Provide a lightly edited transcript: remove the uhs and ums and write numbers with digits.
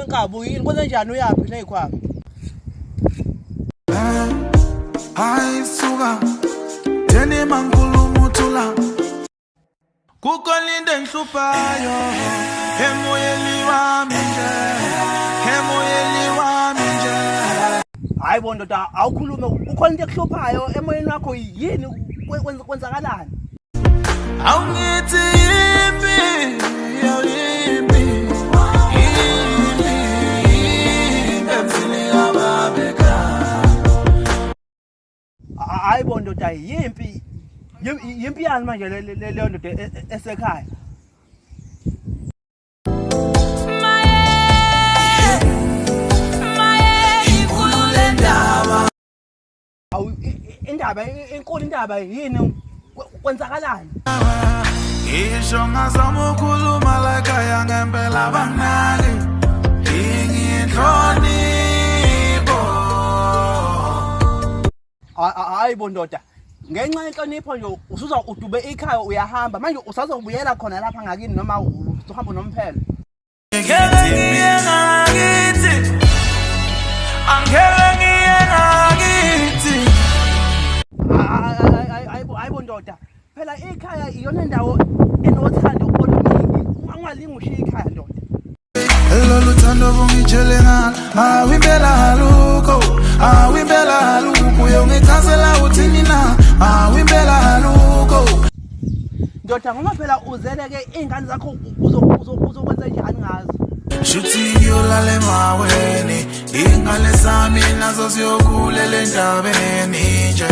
Wenkabi yini kwenzenjani uyaphi nezikhwama? Hayi suka Theni mangikhuluma uthula Kukhona into engihluphayo emoyeni wami nje, emoyeni wami nje. Hayi bo ndoda, awukhulume, kukhona into ekuhluphayo emoyeni wakho, yini, kwenzakalani? Awungithi yimpi, yimpi, yimpi, yimpi emzini kababeka. Hayi bo ndoda, yimpi, yimpi yani manje leyo ndoda esekhaya? Awu, indaba inkulu, indaba yini, kwenzakalani? Ngisho ngazama ukukhuluma la ekhaya ngempela banginaki, inhlonipho. Hayi bo ndoda, ngenxa yenhlonipho nje usuza udube ikhaya uyahamba manje, usazobuyela khona lapha ngakini noma usuhamba nomphelo? Ngeke ngiye ngakithi, angeke ngiye ngakithi. Hayibo, hayibo ndoda, phela ikhaya iyona ndawo enothando oluningi, ungalingi ushiye ikhaya ndoda. Lolu thando bungitshele ngalo, awu impela alukho, awu impela alukho, uyongichazela uthini na? Awu impela alukho. Ndoda, ngoba phela uzele-ke iy'ngane zakho, uzokwenza njani ngazo? Shuthi ngiyolala emaweni, iy'ngane zami nazo ziyokhulela entabeni nje.